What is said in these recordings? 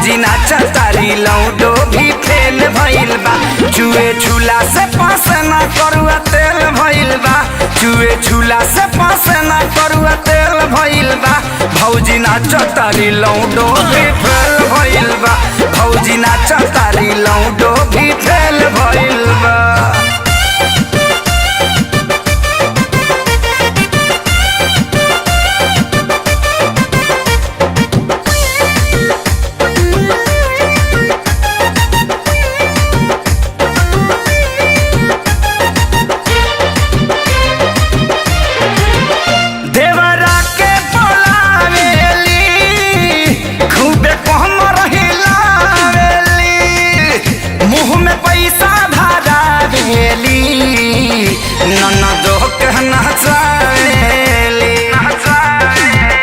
भौजी नाचा तारी लौडो भी फेल भइल बा। चुए झूला से पास ना करुआ तेल भइल बा। चुए झूला से पास ना करुआ तेल भइल बा। भौजी नाचा तारी लौडो भी फेल भइल बा। भौजी नाचा तारी लौडो भी फेल भइल बा। देवरा के बोलावेली खूबे कहमर हिलावेली, मुंह में पैसा धरावेली, ननदो के नचावेली।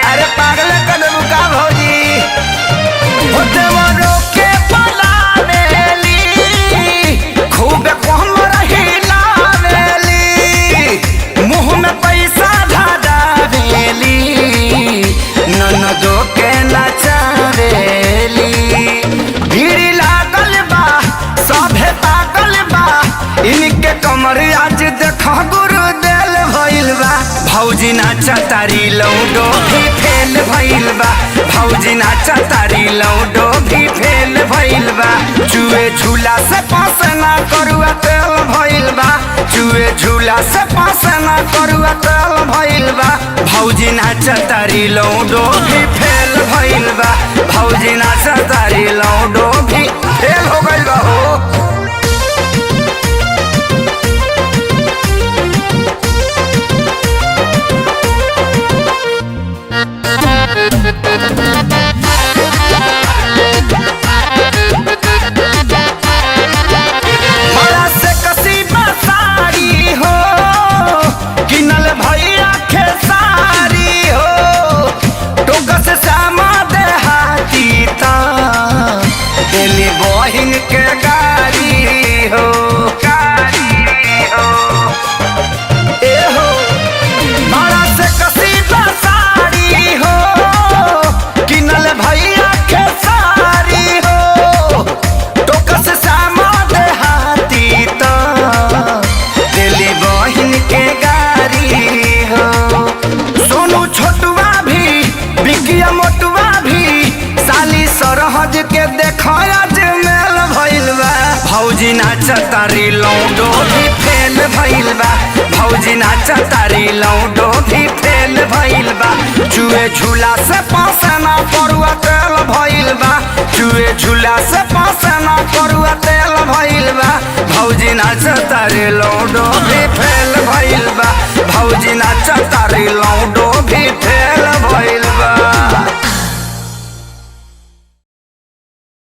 अरे पागल कदम का भौजी, हो देवरो के बोलावेली खूबे कहमर हिलावेली, मुंह में पैसा धरावेली, ननदो के नचावेली। भीड़ लागल बा सभे पागल बा, इनके कमर आज देख गुरु देल भइल बा। भौजी नाचा तारी लौडो भी फेल भइल बा। भौजी नाचा तारी लौडो भी फेल भइल बा। चुए झूला से पास ना करुआ तेल भइल बा। चुए झूला से पास ना करुआ तेल भइल बा। भौजी नाचा तारी लौडो भी फेल भइल बा। भौजी नाचा तारी लौडो भी फेल हो गइल बा हो। बड़ा से कसीबा साड़ी हो, किनल भैया खेसारी हो, टोकस श्यामा देहाती ता दिली बहिन के गाड़ी हो, गाड़ी हो, ए हो। बड़ा से कसीबा साड़ी हो, किनल भैया खेसारी हो, टोकस श्यामा देहाती तो दिली बहिन के गारी हो। सोनू छोटुआ भी बिकिया मोटुआ भी साली सरहज के देखया जे मेल भइल बा। भौजी नाचा तारी लौडो भी फेल भइल बा। भौजी नाचा तारी लौडो भी फेल भइल बा। चुए झूला से पास ना परुआ तेल भइल बा। चुए झूला से पास ना परुआ तेल भइल बा। भौजी नाचा तारी लौडो भी फेल भइल बा। भौजी नाचा तारी लौडो